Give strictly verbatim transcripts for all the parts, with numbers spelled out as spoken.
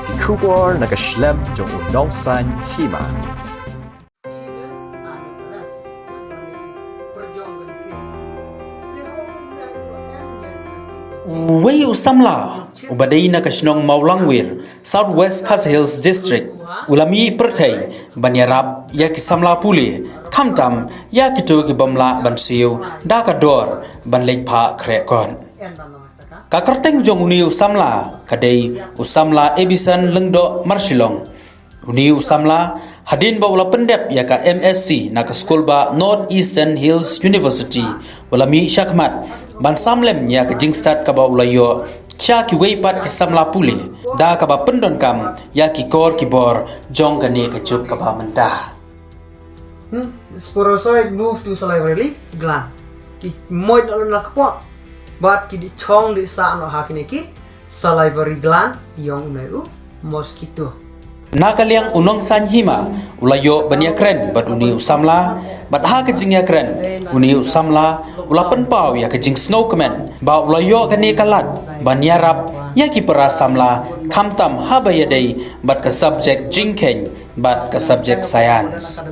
Ki khubor na ka shlem jong u Nongsaiñ Hima. Uwei u samla uba dei na ka shnong Mawlangwir, South West Khasi Hills District, u la mih pyrthei ban ïarap ïa ki samla pule, khamtam ïa kito ki bym lah ban siew da ka dor ban leit phah khreh kot. Ka kyrteng jong une u samla ka dei u samla Ebison Lyngdoh Marshillong. Une u samla, hadien ba u la pyndep ïa ka M Sc na ka skul ba North Eastern Hills University, u la mih shakhmat ban sam lem ïa ka jingstad kaba u la ïoh sha kiwei pat ki samla pule, da kaba pyndonkam ïa ki kor ki bor jong kane ka juk kaba mynta. Hmm, sporozoite move to salivary gland. Ki moit noh lem la kpoh. Bad ki dih chong dih sah noh ha kine ki salivary gland ïong une u mosquito. Na ka liang u Nongsaiñ Hima u la ïoh ban ïakren bad une u samla, bad ha ka jingïakren une u samla u la pynpaw ïa ka jingsngewkmen ba u la ïoh kane ka lad ban ïarap ïa ki para samla, khamtam haba ïadei bad ka subject jingkheiñ bad ka subject science.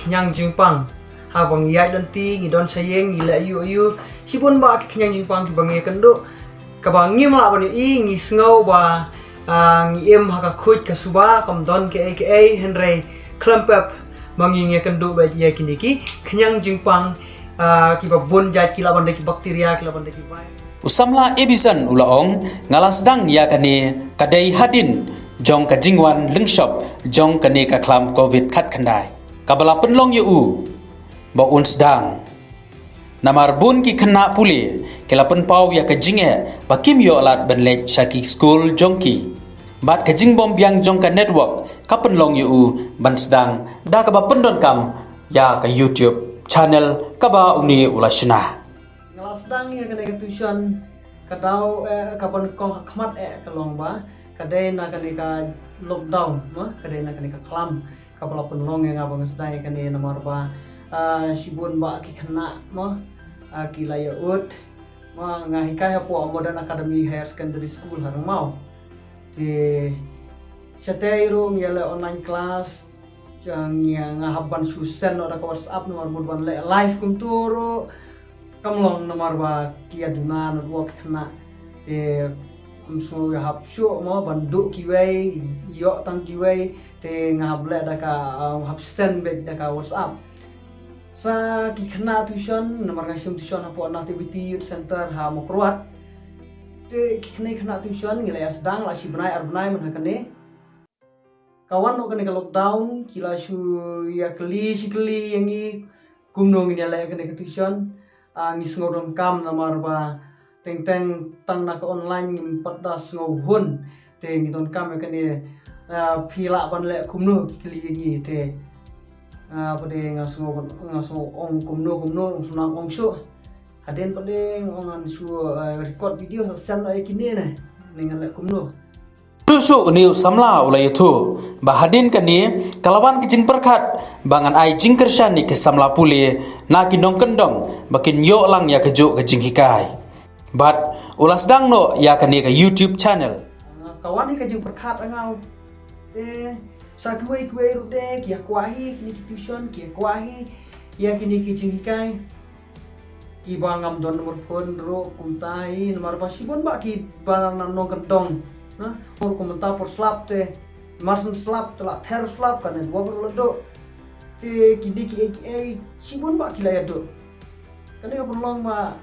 Khñiang jingpang. Haba ngi ïaid lynti, ngi don sha ïing, ngi leh ïuh ïuh. Shibun bah ki khñiang jingpang kiba ngi ïakynduh. Kaba ngim lah ban ïohi, ngi sngew ba, ah, ngi im ha ka khuid ka suba, kam don kaei kaei, hynrei khlem pep ba ngi ïakynduh beit ïa kine ki khñiang jingpang, ah, kiba bun jait, ki lah ban dei ki bakteria, ki lah ban dei ki virus. U samla Ebison u la ong, nga la sdang ïa kane ka dei hadien jong ka jingwan lyngshop jong kane ka khlam covid khatkhyndai, kaba la pynlong ïa u ba un sdang. Namar bun ki khynnah pule ki la pynpaw ïa ka jingeh ba kim ïoh lad ban leit sha ki skul jong ki. Bad ka jingbym biang jong ka network ka pynlong ïa u ban sdang, da kaba pyndonkam ïa ka YouTube channel kaba une u la shna. Nga la sdang ïa kane ka tuition, ka daw, eh, kaba nyngkong ha khmat, eh, ka long ba ka dei na kane ka lockdown, ma, ka dei na kane ka khlam kaba la pynlong ïa nga ba nga sdang ïa kane, namar ba, ah, shibun bah ki khynnah, ma, ah, ki la ïa ud, ma, nga hikai hapoh Modern Academy Higher Secondary School ha Rangmaw. Te shatei ruh ngi ïa leh online class, Nga, nga hap ban shu send noh da ka WhatsApp, namar mut ban leh live kumto ruh kam long, namar ba ki ïa duna network ki khynnah. Te ym sngew ïa hap shuh mo ban duh kiwei, ïoh tang kiwei. Te nga hap leh da ka, ah, hap send beit da ka WhatsApp. Sa ki khynnah tuition, namar nga shim tuition hapoh Nativity Youth Center ha Mawkyrwat. Te ki khynnah, khynnah tuition ngi la ïa sdang la shi bnai ar bnai man ha kane. Ka wan noh kane ka lockdown, ki la shu ïa kylli shi kylli ïa ngi kumno ngin ïa leh kane ka tuition. Ah, ngi sngew donkam namar ba teng teng tang na ka online ngim pat da sngew hun. Te ngi donkam ïa kane, ah, phi lah ban leh kumno, ki kylli ïa ngi te. Ah, pat de nga sngew, nga sngew ong kumno kumno, ong shu nang ong shuh. Hadien pat de nga ong ngan shu, ah, record video sa send noh ïa kine ne. Ne ngan leh kumno. Shuh shuh une u samla u la ïathuh ba hadien kane ka la wan ka jingpyrkhat ba ngan ai jingkyrshan ïa ki samla pule na ki nongkyndong ba kin ïoh lang ïa kajuh ka jinghikai. Bad u la sdang noh ïa kane ka YouTube channel. Ka wan hi ka jingpyrkhat ïa nga. Eh, sa kiwei kiwei ruh de ki ïa kwah hi kine ki tuition, ki ïa kwah hi ïa kine ki jinghikai. Kiba ngam don number phone ruh kumta hi, namar ba shibun bah kiba na nongkyndong. Na, ruh kumta por slap te, mar shen slap te la ther slap, ka network ruh la duh. Te kine kiei kiei shibun bah ki la ïa duh. Kane ka pynlong ba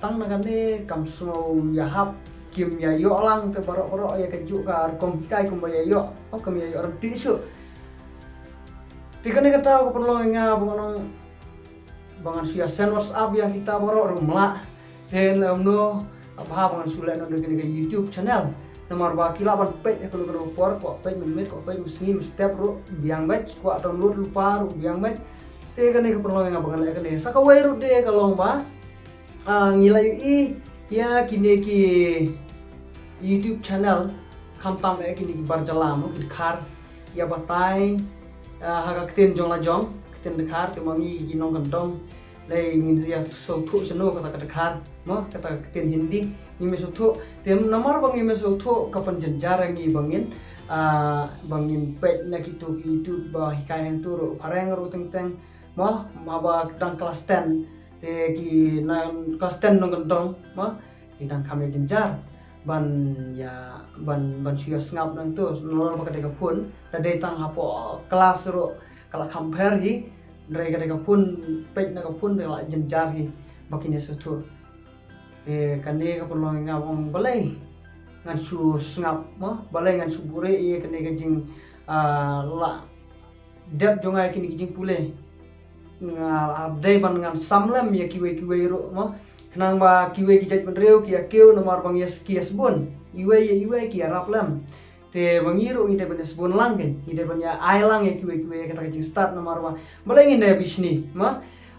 tang na kane kam sngew ïa hap, kim ïa ïoh lang te baroh baroh ïa kajuh ka rukom hikai kumba ïa ïoh, oh, kam ïa ïoh ryntih shuh. Te kane kata ka pynlong ïa nga ba ngan ong ba ngan shu ïa send WhatsApp ïa kita baroh ruh ym lah. Te lymno, bha ba ngan shu leh noh da kane ka YouTube channel. Namar ba ki lah ban peit ha kano kano ka por, kwah peit mynmiet, kwah peit mynsngi, mynstep ruh biang beit, kwah download lypa ruh biang beit. Te kane ka pynlong ïa nga ba ngan leh kane. Sa kawei ruh de ka long ba, ah, ngi la ïohi ïa kine ki YouTube channel, khamtam eh kine ki bar jylla mo, ki dkhar, ïa batai, ah, ha ka ktien jong la jong, ktien dkhar, te ma ngi ki nongkyndong, Lei ngin ïa sngewthuh shano kata ka dkhar, mo, kata ka ktien Hindi, ngim ïa sngewthuh. Te namar ba ngim ïa sngewthuh ka pynjynjar ïa ngi ba ngin, ah, ba ngin peit na kito ki YouTube ba hikai hangto ruh phareng ruh teng teng, mo, haba dang klas ten, te ki na klas ten nongkyndong, mo, ki dang kham ïa jynjar ban ïa, ban, ban shu ïa sngap nangto, nalor ba ka dei ka phone, ka dei tang hapoh klas ruh ka la kham pher hi. Hynrei ka dei ka phone, peit na ka phone te la jynjar hi ba kin ïa sngewthuh. Te kane ka pynlong ïa nga ba ong balei ngan shu sngap, mo, balei ngan shu buhrieh ïa kane ka jing, ah, la dep jong nga ïa kine ki jingpule. Nga la dei ban ngan sam lem ïa kiwei kiwei ruh, mo. Khnang ba kiwei ki jaitbynriew ki ïa kiew namar ba ngi ïa s-, ki ïa sbun. Iwei ïa iwei ki ïarap lem. Te ba ngi ruh ngi dei ban ïa sbun lang kein. Ngi dei ban ïa ai lang ïa kiwei kiwei ïa kata ka jingstad namar ba balei ngin dei bishni, mo.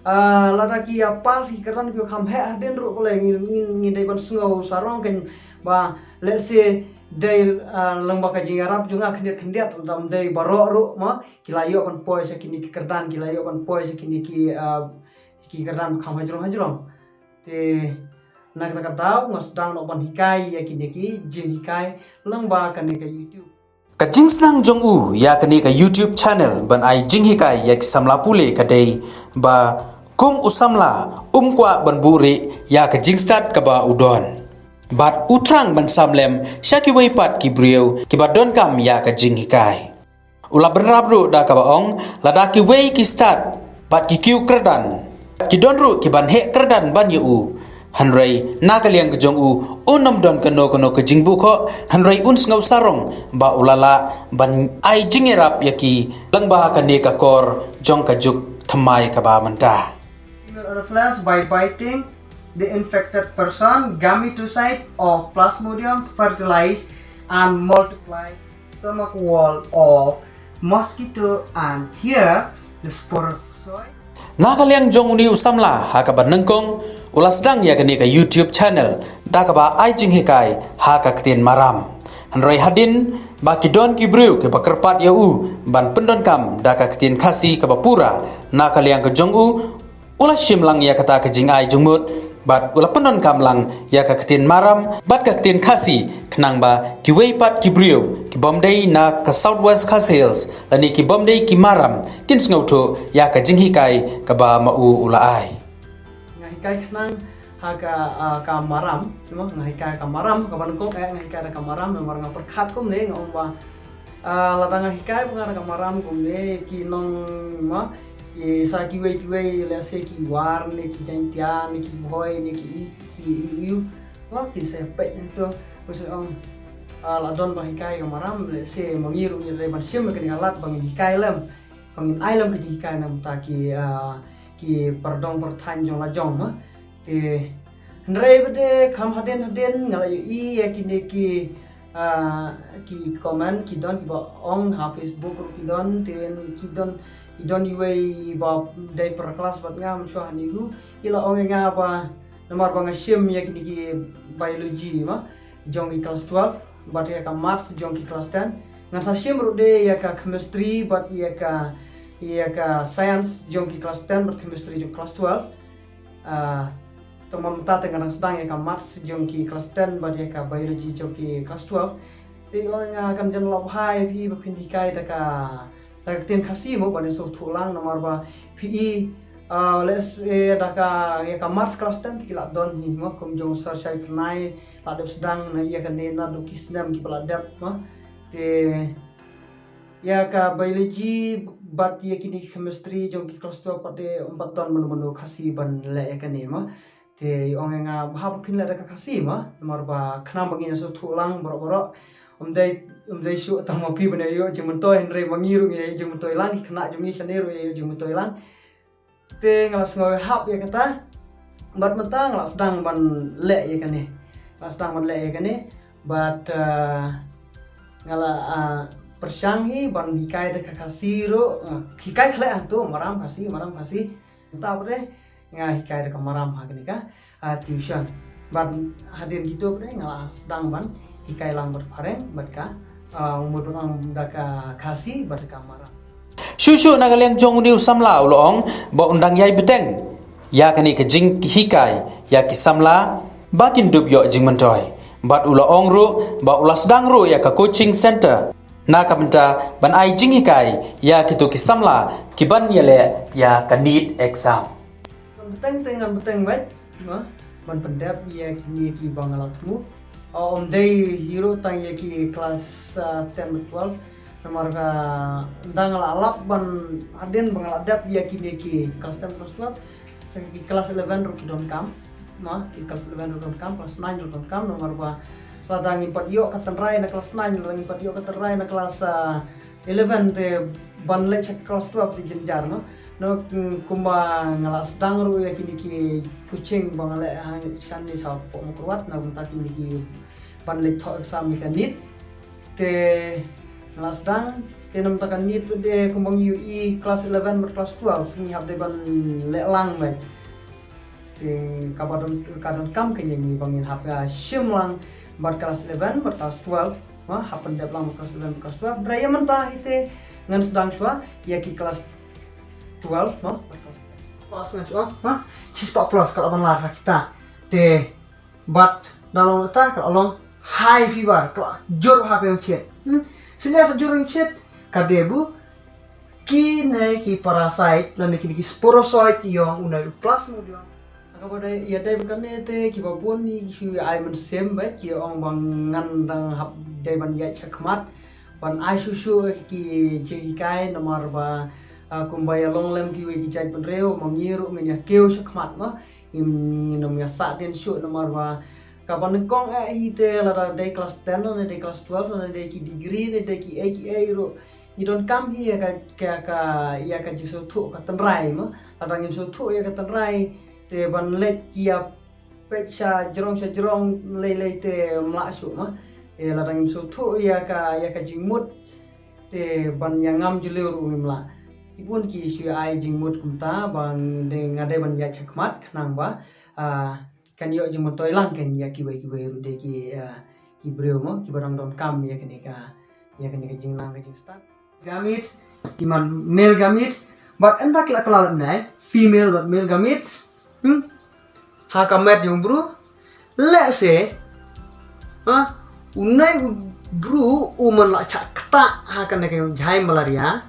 Ah, lada ki ïa pass ki kyrdan ki kham heh hadien ruh, balei ngin, ngin, ngi dei ban sngew sarong kein ba, let's say, dei, ah, lyngba ka jingïarap jong nga khyndiat khyndiat, lada ym dei baroh ruh, mo. Ki la ïoh ban poi sha kine ki kyrdan, ki la ïoh ban poi sha kine ki, ah, ki kyrdan ba kham hajrong hajrong. Te na kata ka daw nga sdang noh ban hikai ïa kine ki jinghikai lyngba kane ka YouTube. Ka jingsnang jong u ïa kane ka YouTube channel ban ai jinghikai ïa ki samla pule ka dei ba kum u samla um kwah ban buhrieh ïa ka jingstad kaba u don. Bad u thrang ban sam lem sha kiwei pat ki briew kiba donkam ïa ka jinghikai. U la bynrap ruh da kaba ong, lada kiwei ki stad bad ki kiew kyrdan, ki don ruh kiban heh kyrdan ban ïa u. Hynrei na ka liang ka jong u, un ym don kano kano ka jingbuhkhoh, hynrei un sngew sarong ba u la lah ban ai jingïarap ïa ki lyngba kane ka kor jong ka juk thymmai kaba mynta. Anopheles by biting the infected person, gametocite of Plasmodium fertilize and multiply stomach wall of mosquito and here the sporozoite. Na ka liang jong une u samla ha kaba nyngkong u la sdang ïa kane ka YouTube channel da kaba ai jinghikai ha ka ktien Maram. Hynrei hadien ba ki don ki briew kiba kyrpad ïa u ban pyndonkam da ka ktien Khasi kaba pura, na ka liang ka jong u u la shim lang ïa kata ka jingai jingmut bad u la pyndonkam lang ïa ka ktien Maram bad ka ktien Khasi khnang ba kiwei pat ki briew kibym dei na ka South West Khasi Hills lane kibym dei ki Maram kin sngewthuh ïa ka jinghikai kaba ma u u la ai. Nga hikai khnang ha ka, ah, ka Maram, mo, nga hikai ka Maram, kaba nyngkong eh nga hikai da ka Maram, namar nga pyrkhat kumne nga ong ba, ah, lada nga hikai ba nga da ka Maram kumne ki nong, mo, ki sa kiwei kiwei, let's say ki War ne ki Jaintia ne ki Bhoi ne ki i, ki i, i, i, mo, kin sa peit nangto, mo, sa ong, ah, la don ba hikai ka Maram, let's say ma ngi ruh ngi dei ban shim kane ka lad ba ngin hikai lem. Ba ngin ai lem ka jinghikai na bynta ki, ah, ki pardong pyrthei jong la jong, mo. Te hynrei ba dei kham hadien hadien nga la ïohi ïa kine ki, ah, ki comment ki don kiba ong ha Facebook ruh ki don, te ki don, ki don iwei ba dei para klas bad nga mynshuwa ha New Yew, i la ong ïa nga ba namar ba nga shim ïa kine ki biology, mo, jong ki klas twelve bad ïa ka maths jong ki klas ten. Ngan sa shim ruh de ïa ka chemistry bad ïa ka, ïa ka science jong ki klas ten bad chemistry jong klas twelve. Ah, te mynta te nga dang sdang ïa ka maths jong ki klas ten bad ïa ka biology jong ki klas twelve. Te ong nga kan jan lap hai phi ba phin hikai da ka, da ka ktien Khasi, mo, ban ïa sngewthuh lang namar ba phi i, ah, let's say da ka, ïa ka maths klas ten te ki la don hi, mo, kum jong Sir Shai Pynai la dep sdang na ïa kane naduh ki snem kiba la dep, mo. Te ïa ka biology bad ïa kine ki chemistry jong ki klas twelve pat de ym pat don mano mano Khasi ban leh ïa kane, mo. Te i ong ïa nga ba hap phin leh da ka Khasi, mo, namar ba khnang ba ngin ïa sngewthuh lang baroh baroh. Ym dei, ym dei shuh tang ma phi ban ïoh jingmyntoi, hynrei ma ngi ruh ngin ïoh jingmyntoi lang, ki khynnah jong ngi shane ruh ïoh jingmyntoi lang. Te nga la sngewhap ïa kata. Bad mynta nga la sdang ban leh ïa kane. Nga la sdang ban leh ïa kane. Bad, ah, nga la, ah, pyrshang hi ban hikai da ka Khasi ruh. Nga hikai khleh hangto, Maram Khasi, Maram Khasi. Mynta pat de nga hikai da ka Maram ha kane ka, ah, tuition. Bad hadien kito pat de nga la sdang ban hikai lang bad phareng bad ka, ah, u mut ban ong da ka Khasi bad ka Maram. Shuh shuh na ka liang jong une u samla u la ong ba un dang ïai bteng ïa kane ka jinghikai ïa ki samla ba kin dup ïoh jingmyntoi. Bad u la ong ruh ba u la sdang ruh ïa ka coaching center na ka bynta ban ai jinghikai ïa kito ki samla ki ban ïaleh ïa ka NEET exam. Ngan bteng te ngan bteng bad, ma, ban pyndep ïa kine kiba nga la thmu. Ym dei hi ruh tang ïa ki klas, ah, ten bad twelve. Namar ka, ynda nga la lap ban, hadien ba nga la dep ïa kine ki klas ten, klas twelve, ki klas eleven ruh ki donkam. Ma, ki klas eleven ruh donkam, klas nine ruh donkam, namar ba lada ngim pat ïoh ka tynrai na klas nine, lada ngim pat ïoh ka tynrai na klas, ah, eleven te ban leit sha klas twelve te jynjar, no. No, mm, kumba nga la sdang ruh ïa kine ki coaching ba nga leh ha shane shapoh Mawkyrwat, na ka bynta kine ki ban leit thoh exam ïa ka NEET. Te nga la sdang, te na ka bynta ka NEET te kumba ngi ïohi klas eleven bad klas twelve ngi hap dei ban leh lang beit. Te kaba don, ka donkam ka ïa ngi ba ngin hap ïa shim lang bad klas eleven bad klas twelve, ma, hap pyndep lang bad klas eleven bad klas twelve. Hynrei ïa mynta hi te ngan sdang shuwa ïa ki klas twelve, ma, bad klas, plus ngan shuwa, ma, shispah plus ka la ban lar ha kita. Te bad da long ta ka la long high fever, ka la jur ha ka ïong chet. Hmm? Sila sa jur ïong chet, ka dei ba kine ki parasite lane kine ki sporozoite ïong une u Plasmodium. Kaba dei, ïa dei ba kane te kiba bun hi ki shu ai mynsiem ba ki ong ba ngan dang hap dei ban ïaid shakhmat ban ai shuh shuh ki jinghikai, namar ba, ah, kumba ïa long lem kiwei ki jait bynriew, ma ngi ruh ngin ïa kiew shakhmat, ma ngin, ngin ym ïa sahdien shuh, namar ba kaba nyngkong eh hi te lada dei klas ten lane dei klas twelve lane dei ki degree ne dei kiei kiei ruh, ngi donkam hi ïa ka, ka, ka, ïa ka jingsngewthuh ka tynrai, ma. Lada ngim sngewthuh ïa ka tynrai te ban leit ïa peit sha jrong sha jrong lei lei te ym lah shuh, ma. Te lada ngim sngewthuh ïa ka, ïa ka jingmut te ban ïa ngam jylliew ruh ngim lah. Ki bun ki shu ai jingmut kumta ba nga dei, nga dei ban ïaid shakhmat khnang ba, ah, kan ïoh jingmyntoi lang kan ïa kiwei kiwei ruh de ki, ah, ki briew, ma, kiba dang donkam ïa kane ka, ïa kane ka jingnang ka jingstad. Gametes, iman male gametes, bad ynda ki la kylla lem ne female bad male gametes, hmm? Ha ka met jong u bru, lehse, ha, une u bru u man la chah ktah ha kane ka ïong jai malaria.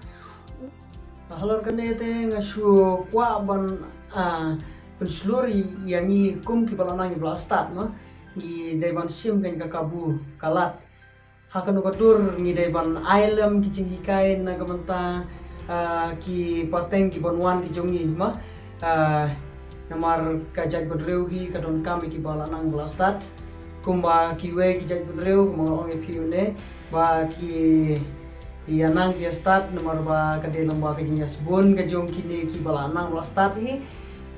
Halor kane te nga shu kwah ban, ah, pynshlur ïa ngi kum kiba la nang kiba la stad, ma. Ngi dei ban shim kane ka kabu ka lad. Ha kano ka dur ngi dei ban ai lem ki jinghikai na ka bynta, ah, ki pateng ki ban wan ki jong ngi, ma. Ah, namar ka jaitbynriew hi ka donkam ïa kiba la nang ba la stad. Kumba kiwei ki jaitbynriew kumba nga ong ïa phi une ba ki ïa nang ki ïa stad, namar ba ka dei lyngba ka jingïasbun ka jong kine kiba la nang ba la stad hi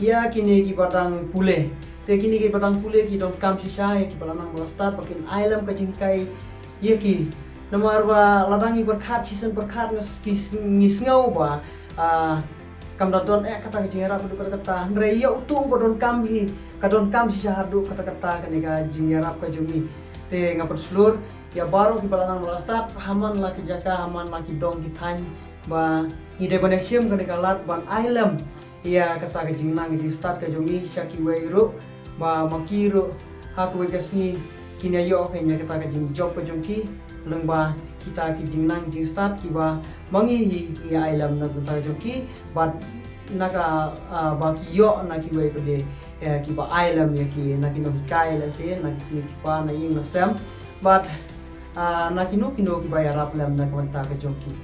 ïa kine kiba dang pule. Te kine kiba dang pule ki donkam shisha ïa kiba la nang ba la stad ba kin ai lem ka jinghikai ïa ki. Namar ba lada ngi pyrkhat shisien pyrkhat ngi s-, ki s-, ngi sngew ba, ah, kam da don eh kata ka jingïarap haduh katta katta. Hynrei ïa uto uba donkam hi ka donkam shisha haduh katta katta kane ka jingïarap ka jong ngi. Te nga pynshlur ïa baroh kiba la nang ba la stad, ha man la ki jaka, ha man la ki dong ki thaiñ, ba ngi dei ban ïashim kane ka lad ban ai lem ïa kata ka jingnang ka jingstad ka jong ngi sha kiwei ruh, ba ma ki ruh ha kawei ka sngi kin ïa ïoh kein ïa kata ka jingjop ka jong ki lyngba kita ki jingnang ki jingstad kiba ma ngi hi ngi ai lem na ka bynta ka jong ki, bad na ka, ah, ba ki ïoh na kiwei pat de, eh, kiba ai lem ïa ki, na ki nonghikai lehse, na ki kmie ki kpa, na ïing na sem, bad, ah, na kino kino kiba ïarap lem na ka bynta ka jong ki.